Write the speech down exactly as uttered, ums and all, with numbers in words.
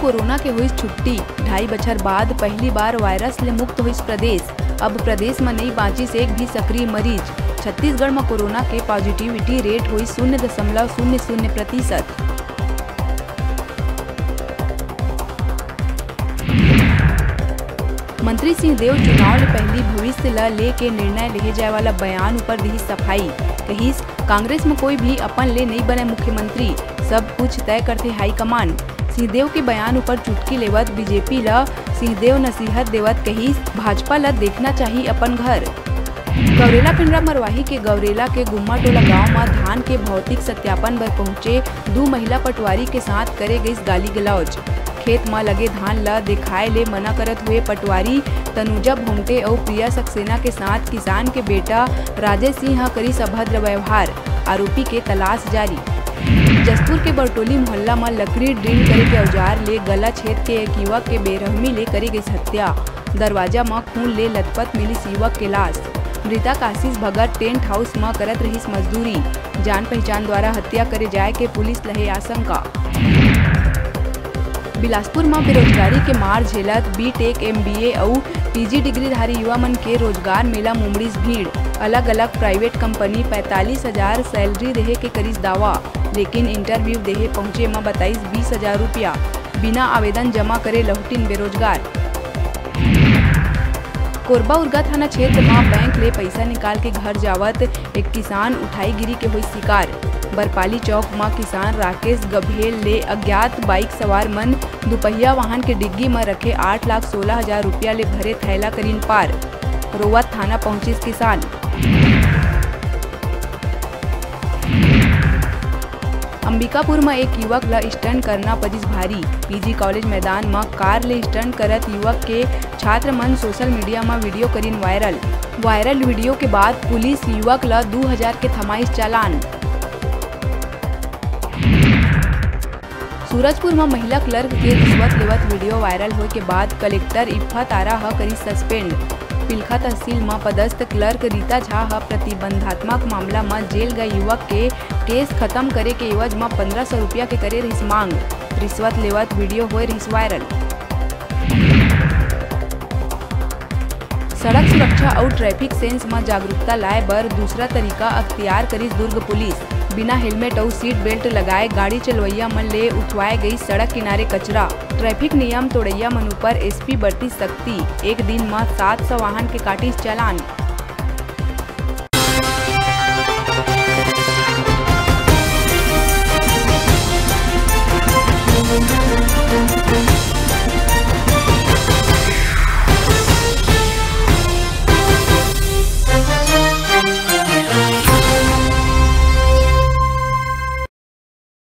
Corona के होइस छुट्टी, ढाई बछर बाद पहली बार वायरस ले मुक्त होइस प्रदेश। अब प्रदेश म नइ बांचिस एक भी सक्रिय मरीज। छत्तीसगढ़ म कोरोना के पॉजिटिविटी रेट होइस शून्य दशमलव शून्य शून्य प्रतिशत। मंत्री सिंहदेव चुनाव ले पहिली भविष्य ल लेके निर्णय लेहे जाय वाला बयान ऊपर दिहिस सफाई। कहिस, कांग्रेस म कोई भी अपन ले नइ बनय मुख्यमंत्री, सब कुछ तय करथे हाईकमान। सिंहदेव के बयान ऊपर चुटकी लेवत बीजेपी ल सिंहदेव नसीहत देवत कहिस, भाजपा ल देखना चाही अपन घर। गौरेला पेंड्रा मरवाही के गौरेला के गुम्मा टोला गांव म धान के भौतिक सत्यापन बर पहुंचे दू महिला पटवारी के साथ करे गइस गाली गलौज। खेत म लगे धान ल देखाए ले मना करत हुए पटवारी तनुजा भोंगटे अउ प्रिया सक्सेना के साथ किसान के बेटा राजेश सिंह ह करिस अभद्र व्यवहार। आरोपी के तलाश जारी। जशपुर के बरटोली मोहल्ला म लकड़ी ड्रिल करे के औजार ले गला छेद के एक युवक के बेरहमी ले करे गइस हत्या। दरवाजा म खून ले लथपथ मिलिस युवक के लाश। मृतक आशीष भगत टेंट हाउस म करत रहिस मजदूरी। जान पहचान द्वारा हत्या करे जाय के पुलिस ल हे आशंका। बिलासपुर म बेरोजगारी के मार झेलत बीटेक, एमबीए अउ पीजी डिग्रीधारी युवा मन के रोजगार मेला म उमड़िस भीड़। अलग-अलग प्राइवेट कंपनी पैंतालीस हजार सैलरी देहे के करिस दावा, लेकिन इंटरव्यू देहे पहुंचे म बताइस बीस हजार रुपया। बिना आवेदन जमा करे लहुटिन बेरोजगार। कोरबा उरगा थाना क्षेत्र म बैंक ले पइसा निकाल के घर जावत एक किसान उठाई गिरी के होइस शिकार। बरपाली चौक म किसान राकेश गभेल ले अज्ञात बाइक सवार मन दुपहिया वाहन के डिग्गी म रखे आठ लाख सोलह हजार रुपया ले भरे थैला करिन पार। रोवत थाना पहुंचिस किसान। अंबिकापुर म एक युवक ल स्टंट करना परिस भारी। पीजी कॉलेज मैदान म कार ले स्टंट करत युवक के छात्र मन सोशल मीडिया म वीडियो करिन वायरल। वायरल वीडियो के बाद पुलिस युवक ल दू हजार के थमाइस चालान। सूरजपुर म महिला क्लर्क के रिश्वत लेवत वीडियो वायरल होय के बाद कलेक्टर इफ्फा तारा ह करिस सस्पेंड। पिलखा तहसील म पदस्थ क्लर्क रीता झा ह प्रतिबंधात्मक मामला म जेल गए युवक के केस खत्म करे के एवज म पंद्रह सौ रुपया के करे रहिस मांग। रिश्वत लेवत वीडियो होय रहिस वायरल। सड़क सुरक्षा अउ ट्रैफिक सेंस म जागरूकता लाए बर दूसरा तरीका अख्तियार करिस दुर्ग पुलिस। बिना हेलमेट अउ सीट बेल्ट लगाए गाड़ी चलवइया मन ले उठवाए गई सड़क किनारे कचरा। ट्रैफिक नियम तोड़इया मन ऊपर एसपी बरतिस सख्ती। एक दिन म सात सौ वाहन के काटिस चालान।